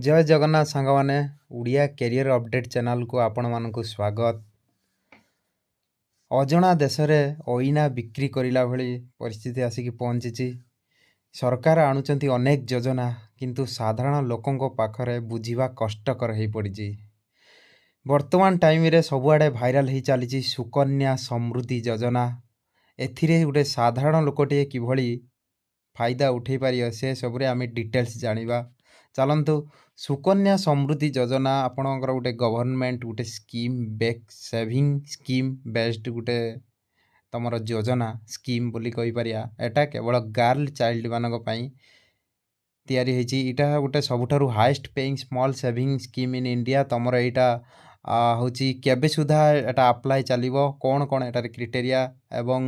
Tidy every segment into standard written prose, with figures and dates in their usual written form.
ଜୟ ଜଗନ୍ନାଥ ସାଙ୍ଗମାନେ, Odia career update ଚ୍ୟାନେଲକୁ ଆପଣମାନଙ୍କୁ ସ୍ୱାଗତ। ଅଜଣା ଦେଶରେ ଅଇନା ବିକ୍ରି କରିଲା ଭଳି ପରିସ୍ଥିତି ଆସିକି ପହଞ୍ଚିଛି। ସରକାର ଆଣୁଛନ୍ତି ଅନେକ ଯୋଜନା, କିନ୍ତୁ ସାଧାରଣ ଲୋକଙ୍କ ପାଖରେ ବୁଝିବା କଷ୍ଟକର ହୋଇପଡ଼ିଛି। ବର୍ତ୍ତମାନ ଟାଇମ୍ରେ ସବୁଆଡ଼େ ଭାଇରାଲ୍ ହେଇ ଚାଲିଛି ସୁକନ୍ୟା ସମୃଦ୍ଧି ଯୋଜନା। ଏଥିରେ ଗୋଟେ ସାଧାରଣ ଲୋକଟିଏ କିଭଳି ଫାଇଦା ଉଠାଇ ପାରିବ, ସେ ସବୁରେ ଆମେ ଡିଟେଲ୍ସ ଜାଣିବା। ଚାଲନ୍ତୁ। ସୁକନ୍ୟା ସମୃଦ୍ଧି ଯୋଜନା ଆପଣଙ୍କର ଗୋଟେ ଗଭର୍ଣ୍ଣମେଣ୍ଟ ଗୋଟେ ସ୍କିମ୍, ବେକ୍ ସେଭିଂ ସ୍କିମ୍ based ଗୋଟେ ତୁମର ଯୋଜନା, ସ୍କିମ୍ ବୋଲି କହିପାରିବା। ଏଟା କେବଳ ଗାର୍ଲ ଚାଇଲ୍ଡମାନଙ୍କ ପାଇଁ ତିଆରି ହେଇଛି। ଏଇଟା ଗୋଟେ ସବୁଠାରୁ highest paying small saving scheme in India। ତୁମର ଏଇଟା ହେଉଛି କେବେ ସୁଦ୍ଧା ଏଟା ଆପ୍ଲାଏ ଚାଲିବ, କ'ଣ କ'ଣ ଏଟାରେ କ୍ରିଟେରିଆ ଏବଂ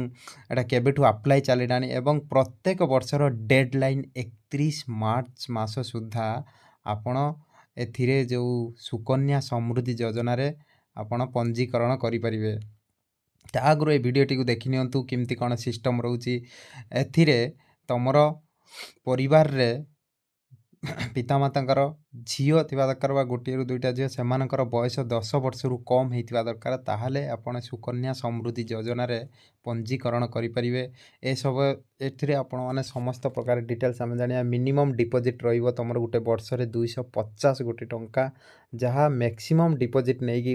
ଏଟା କେବେଠୁ ଆପ୍ଲାଏ ଚାଲିଲାଣି ଏବଂ ପ୍ରତ୍ୟେକ ବର୍ଷର ଡେଡ଼୍ ଲାଇନ୍ 31 ମାର୍ଚ୍ଚ ମାସ ସୁଦ୍ଧା ଆପଣ ଏଥିରେ ଯେଉଁ ସୁକନ୍ୟା ସମୃଦ୍ଧି ଯୋଜନାରେ ଆପଣ ପଞ୍ଜୀକରଣ କରିପାରିବେ। ତା ଆଗରୁ ଏ ଭିଡ଼ିଓଟିକୁ ଦେଖିନିଅନ୍ତୁ, କେମିତି କ'ଣ ସିଷ୍ଟମ୍ ରହୁଛି। ଏଥିରେ ତୁମର ପରିବାରରେ ପିତାମାତାଙ୍କର ଝିଅ ଥିବା ଦରକାର ବା ଗୋଟିଏରୁ ଦୁଇଟା ଝିଅ, ସେମାନଙ୍କର ବୟସ 10 ବର୍ଷରୁ କମ୍ ହେଇଥିବା ଦରକାର। ତାହେଲେ ଆପଣ ସୁକନ୍ୟା ସମୃଦ୍ଧି ଯୋଜନାରେ ପଞ୍ଜୀକରଣ କରିପାରିବେ। ଏସବୁ ଏଥିରେ ଆପଣମାନେ ସମସ୍ତ ପ୍ରକାର ଡିଟେଲ୍ସ ଆମେ ଜାଣିବା। ମିନିମମ୍ ଡିପୋଜିଟ୍ ରହିବ ତୁମର ଗୋଟେ ବର୍ଷରେ 250 ଗୋଟି ଟଙ୍କା, ଯାହା ମ୍ୟାକ୍ସିମମ୍ ଡିପୋଜିଟ୍ ନେଇକି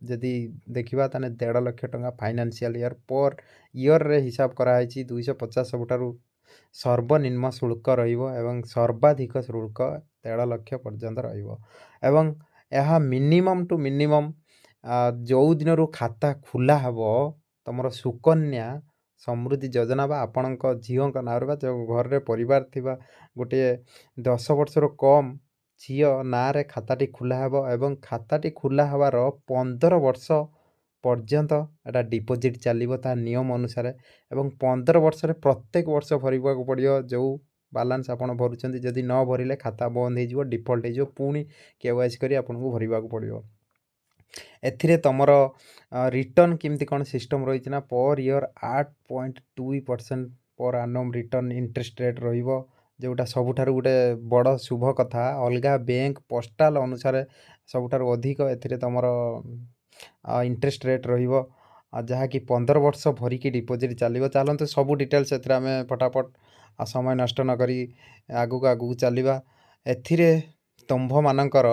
ଯଦି ଦେଖିବା ତାହେଲେ 1.5 ଲକ୍ଷ ଟଙ୍କା ଫାଇନାନ୍ସିଆଲ୍ ଇୟର୍ ପର୍ ଇୟର୍ରେ ହିସାବ କରାହେଇଛି। 250 ସବୁଠାରୁ ସର୍ବନିମ୍ନ ଶୁଳ୍କ ରହିବ ଏବଂ ସର୍ବାଧିକ ଶୁଳ୍କ 1.5 ଲକ୍ଷ ପର୍ଯ୍ୟନ୍ତ ରହିବ। ଏବଂ ଏହା ମିନିମମ୍ ଟୁ ମିନିମମ୍ ଯେଉଁ ଦିନରୁ ଖାତା ଖୋଲା ହେବ ତୁମର ସୁକନ୍ୟା ସମୃଦ୍ଧି ଯୋଜନା ବା ଆପଣଙ୍କ ଝିଅଙ୍କ ନାଁରେ ବା ଯେଉଁ ଘରରେ ପରିବାର ଥିବା ଗୋଟିଏ 10 ବର୍ଷରୁ କମ୍ ଝିଅ ନାଁରେ ଖାତାଟି ଖୋଲା ହେବ ଏବଂ ଖାତାଟି ଖୋଲା ହେବାର 15 ବର୍ଷ ପର୍ଯ୍ୟନ୍ତ ଏଟା ଡିପୋଜିଟ୍ ଚାଲିବ ତା ନିୟମ ଅନୁସାରେ। ଏବଂ 15 ବର୍ଷରେ ପ୍ରତ୍ୟେକ ବର୍ଷ ଭରିବାକୁ ପଡ଼ିବ ଯେଉଁ ବାଲାନ୍ସ ଆପଣ ଭରୁଛନ୍ତି। ଯଦି ନ ଭରିଲେ ଖାତା ବନ୍ଦ ହେଇଯିବ, ଡିଫଲ୍ଟ ହେଇଯିବ, ପୁଣି କେୱାଇସି କରି ଆପଣଙ୍କୁ ଭରିବାକୁ ପଡ଼ିବ। ଏଥିରେ ତୁମର ରିଟର୍ଣ୍ଣ କେମିତି କ'ଣ ସିଷ୍ଟମ୍ ରହିଛି ନା per year 8.2% per annum return interest rate ରହିବ, ଯେଉଁଟା ସବୁଠାରୁ ଗୋଟେ ବଡ଼ ଶୁଭ କଥା। ଅଲଗା ବ୍ୟାଙ୍କ ପୋଷ୍ଟାଲ ଅନୁସାରେ ସବୁଠାରୁ ଅଧିକ ଏଥିରେ ତୁମର ଇଣ୍ଟରେଷ୍ଟ ରେଟ୍ ରହିବ, ଯାହାକି 15 ବର୍ଷ ଭରିକି ଡିପୋଜିଟ୍ ଚାଲିବ। ଚାଲନ୍ତୁ, ସବୁ ଡିଟେଲ୍ସ ଏଥିରେ ଆମେ ଫଟାଫଟ ସମୟ ନଷ୍ଟ ନ କରି ଆଗକୁ ଆଗକୁ ଚାଲିବା। ଏଥିରେ ତୁମ୍ଭମାନଙ୍କର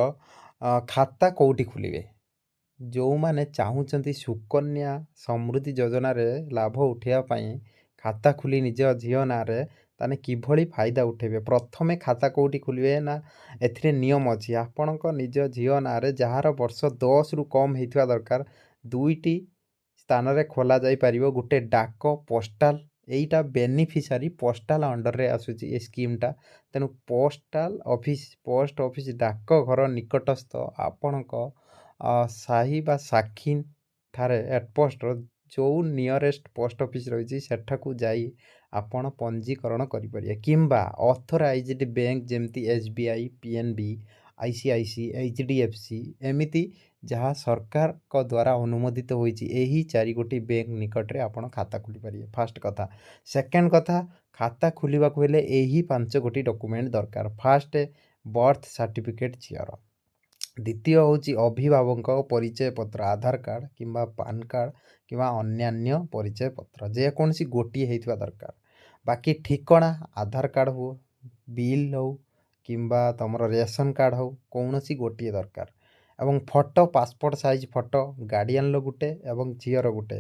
ଖାତା କେଉଁଠି ଖୋଲିବେ? ଯେଉଁମାନେ ଚାହୁଁଛନ୍ତି ସୁକନ୍ୟା ସମୃଦ୍ଧି ଯୋଜନାରେ ଲାଭ ଉଠାଇବା ପାଇଁ ଖାତା ଖୋଲି ନିଜ ଝିଅ ନାଁରେ, ତାହେଲେ କିଭଳି ଫାଇଦା ଉଠାଇବେ? ପ୍ରଥମେ ଖାତା କେଉଁଠି ଖୋଲିବେ ନା ଏଥିରେ ନିୟମ ଅଛି। ଆପଣଙ୍କ ନିଜ ଝିଅ ନାଁରେ, ଯାହାର ବର୍ଷ 10ରୁ କମ୍ ହେଇଥିବା ଦରକାର, ଦୁଇଟି ସ୍ଥାନରେ ଖୋଲା ଯାଇପାରିବ। ଗୋଟେ ଡାକ ପୋଷ୍ଟାଲ, ଏଇଟା ବେନିଫିସାରୀ ପୋଷ୍ଟାଲ ଅଣ୍ଡରରେ ଆସୁଛି ଏ ସ୍କିମ୍ଟା। ତେଣୁ ପୋଷ୍ଟାଲ ଅଫିସ୍, ପୋଷ୍ଟ ଅଫିସ୍, ଡାକଘର ନିକଟସ୍ଥ ଆପଣଙ୍କ ସାହି ବା ସାକ୍ଷୀ ଠାରେ ହେଡ଼ ପୋଷ୍ଟର ଯେଉଁ ନିୟରେଷ୍ଟ ପୋଷ୍ଟ ଅଫିସ୍ ରହିଛି, ସେଠାକୁ ଯାଇ ଆପଣ ପଞ୍ଜୀକରଣ କରିପାରିବେ କିମ୍ବା ଅଥରାଇଜ୍ଡ ବ୍ୟାଙ୍କ ଯେମିତି ଏସବିଆଇ, ପିଏନବି, ଆଇସିଆଇସି, ଏଚଡିଏଫସି, ଏମିତି ଯାହା ସରକାରଙ୍କ ଦ୍ୱାରା ଅନୁମୋଦିତ ହୋଇଛି, ଏହି ଚାରିଗୋଟି ବ୍ୟାଙ୍କ ନିକଟରେ ଆପଣ ଖାତା ଖୋଲିପାରିବେ। ଫାଷ୍ଟ କଥା। ସେକେଣ୍ଡ କଥା, ଖାତା ଖୋଲିବାକୁ ହେଲେ ଏହି ପାଞ୍ଚ ଗୋଟି ଡକୁମେଣ୍ଟ ଦରକାର। ଫାଷ୍ଟ, ବର୍ଥ ସାର୍ଟିଫିକେଟ୍ ଝିଅର। ଦ୍ୱିତୀୟ ହେଉଛି ଅଭିଭାବକଙ୍କ ପରିଚୟ ପତ୍ର, ଆଧାର କାର୍ଡ଼ କିମ୍ବା ପାନ୍ କାର୍ଡ଼ କିମ୍ବା ଅନ୍ୟାନ୍ୟ ପରିଚୟ ପତ୍ର, ଯେକୌଣସି ଗୋଟିଏ ହେଇଥିବା ଦରକାର। ବାକି ଠିକଣା ଆଧାର କାର୍ଡ଼ ହଉ, ବିଲ୍ ହଉ କିମ୍ବା ତୁମର ରେସନ୍ କାର୍ଡ଼ ହଉ, କୌଣସି ଗୋଟିଏ ଦରକାର। ଏବଂ ଫଟୋ, ପାସପୋର୍ଟ ସାଇଜ୍ ଫଟୋ ଗାର୍ଡ଼ିଆନର ଗୋଟେ ଏବଂ ଝିଅର ଗୋଟେ।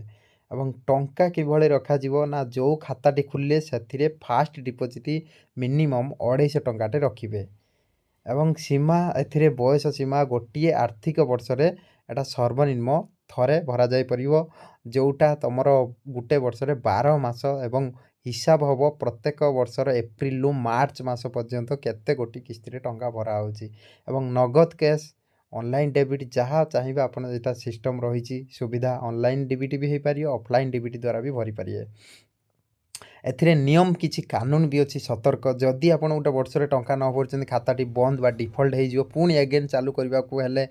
ଏବଂ ଟଙ୍କା କିଭଳି ରଖାଯିବ ନା ଯେଉଁ ଖାତାଟି ଖୋଲିଲେ ସେଥିରେ ଫାଷ୍ଟ ଡିପୋଜିଟ୍ ମିନିମମ୍ 250 ଟଙ୍କାଟେ ରଖିବେ। ଏବଂ ସୀମା, ଏଥିରେ ବୟସ ସୀମା ଗୋଟିଏ ଆର୍ଥିକ ବର୍ଷରେ ଏଇଟା ସର୍ବନିମ୍ନ ଥରେ ଭରାଯାଇପାରିବ, ଯେଉଁଟା ତୁମର ଗୋଟେ ବର୍ଷରେ 12 ମାସ ଏବଂ ହିସାବ ହେବ ପ୍ରତ୍ୟେକ ବର୍ଷର ଏପ୍ରିଲରୁ ମାର୍ଚ୍ଚ ମାସ ପର୍ଯ୍ୟନ୍ତ କେତେ ଗୋଟି କିସ୍ତିରେ ଟଙ୍କା ଭରା ହେଉଛି। ଏବଂ ନଗଦ କ୍ୟାସ୍, ଅନଲାଇନ୍ ଡେବିଟ୍, ଯାହା ଚାହିଁବେ ଆପଣ, ଏଇଟା ସିଷ୍ଟମ୍ ରହିଛି ସୁବିଧା। ଅନଲାଇନ୍ ଡିବିଟି ବି ହେଇପାରିବ, ଅଫଲାଇନ୍ ଡିବିଟି ଦ୍ୱାରା ବି ଭରିପାରିବେ। ଏଥିରେ ନିୟମ କିଛି କାନୁନ ବି ଅଛି, ସତର୍କ। ଯଦି ଆପଣ ଗୋଟେ ବର୍ଷରେ ଟଙ୍କା ନ ଭରୁଛନ୍ତି, ଖାତାଟି ବନ୍ଦ ବା ଡିଫଲ୍ଟ ହେଇଯିବ। ପୁଣି ଏଗେନ୍ ଚାଲୁ କରିବାକୁ ହେଲେ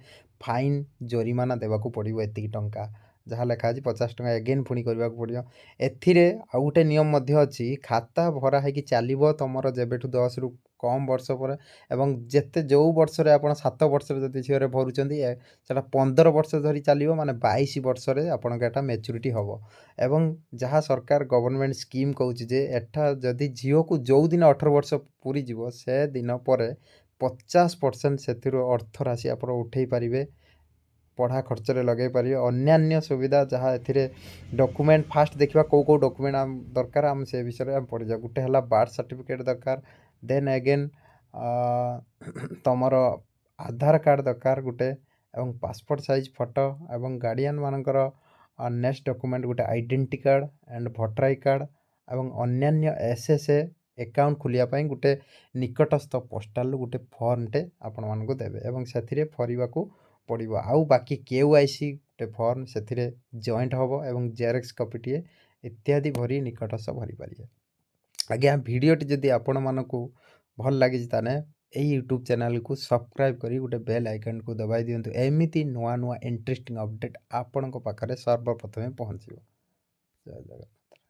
ଫାଇନ୍, ଜୋରିମାନା ଦେବାକୁ ପଡ଼ିବ ଏତିକି ଟଙ୍କା, ଯାହା ଲେଖା ଅଛି 50 ଟଙ୍କା, ଏଗେନ୍ ପୁଣି କରିବାକୁ ପଡ଼ିବ। ଏଥିରେ ଆଉ ଗୋଟେ ନିୟମ ମଧ୍ୟ ଅଛି। ଖାତା ଭରା ହେଇକି ଚାଲିବ ତୁମର ଯେବେଠୁ 10ରୁ କମ୍ ବର୍ଷ ପରେ ଏବଂ ଯେତେ ଯେଉଁ ବର୍ଷରେ ଆପଣ 7 ବର୍ଷରେ ଯଦି ଝିଅରେ ଭରୁଛନ୍ତି, ସେଇଟା 15 ବର୍ଷ ଧରି ଚାଲିବ, ମାନେ 22 ବର୍ଷରେ ଆପଣଙ୍କ ଏଟା ମେଚୁରିଟି ହେବ। ଏବଂ ଯାହା ସରକାର ଗଭର୍ଣ୍ଣମେଣ୍ଟ ସ୍କିମ୍ କହୁଛି ଯେ ଏଠା ଯଦି ଝିଅକୁ ଯେଉଁଦିନ 18 ବର୍ଷ ପୁରିଯିବ, ସେ ଦିନ ପରେ 50% ସେଥିରୁ ଅର୍ଥ ରାଶି ଆପଣ ଉଠାଇ ପାରିବେ, ପଢ଼ା ଖର୍ଚ୍ଚରେ ଲଗାଇ ପାରିବେ, ଅନ୍ୟାନ୍ୟ ସୁବିଧା ଯାହା। ଏଥିରେ ଡକୁମେଣ୍ଟ ଫାଷ୍ଟ ଦେଖିବା, କେଉଁ କେଉଁ ଡକୁମେଣ୍ଟ ଆମ ଦରକାର, ଆମେ ସେ ବିଷୟରେ ଆମେ ପଢ଼ିଯିବା। ଗୋଟେ ହେଲା ବାର୍ଥ ସାର୍ଟିଫିକେଟ୍ ଦରକାର, ଦେନ୍ ଏଗେନ୍ ତୁମର ଆଧାର କାର୍ଡ଼ ଦରକାର ଗୋଟେ ଏବଂ ପାସପୋର୍ଟ ସାଇଜ୍ ଫଟୋ ଏବଂ ଗାର୍ଡ଼ିଆନ୍ ମାନଙ୍କର ନେକ୍ସଟ ଡକୁମେଣ୍ଟ ଗୋଟେ identity card and voter I card ଏବଂ ଅନ୍ୟାନ୍ୟ ଏସ୍ ଏସ୍ ଏ ଆକାଉଣ୍ଟ ଖୋଲିବା ପାଇଁ ଗୋଟେ ନିକଟସ୍ଥ ପୋଷ୍ଟାଲରୁ ଗୋଟେ ଫର୍ମଟେ ଆପଣମାନଙ୍କୁ ଦେବେ ଏବଂ ସେଥିରେ ଭରିବାକୁ ପଡ଼ିବ। ଆଉ ବାକି କେୱାଇସି ଗୋଟେ ଫର୍ମ, ସେଥିରେ ଜଏଣ୍ଟ ହେବ ଏବଂ ଜେରକ୍ସ କପିଟିଏ ଇତ୍ୟାଦି ଭରି ନିକଟସ୍ଥ ଭରିପାରିବେ। ଆଜ୍ଞା, ଭିଡ଼ିଓଟି ଯଦି ଆପଣମାନଙ୍କୁ ଭଲ ଲାଗିଛି, ତାହେଲେ ଏଇ ୟୁଟ୍ୟୁବ୍ ଚ୍ୟାନେଲକୁ ସବସ୍କ୍ରାଇବ୍ କରି ଗୋଟେ ବେଲ୍ ଆଇକନ୍କୁ ଦବାଇ ଦିଅନ୍ତୁ। ଏମିତି ନୂଆ ନୂଆ ଇଣ୍ଟରେଷ୍ଟିଂ ଅପଡ଼େଟ୍ ଆପଣଙ୍କ ପାଖରେ ସର୍ବପ୍ରଥମେ ପହଞ୍ଚିବ। ଜୟ ଜଗନ୍ନାଥ।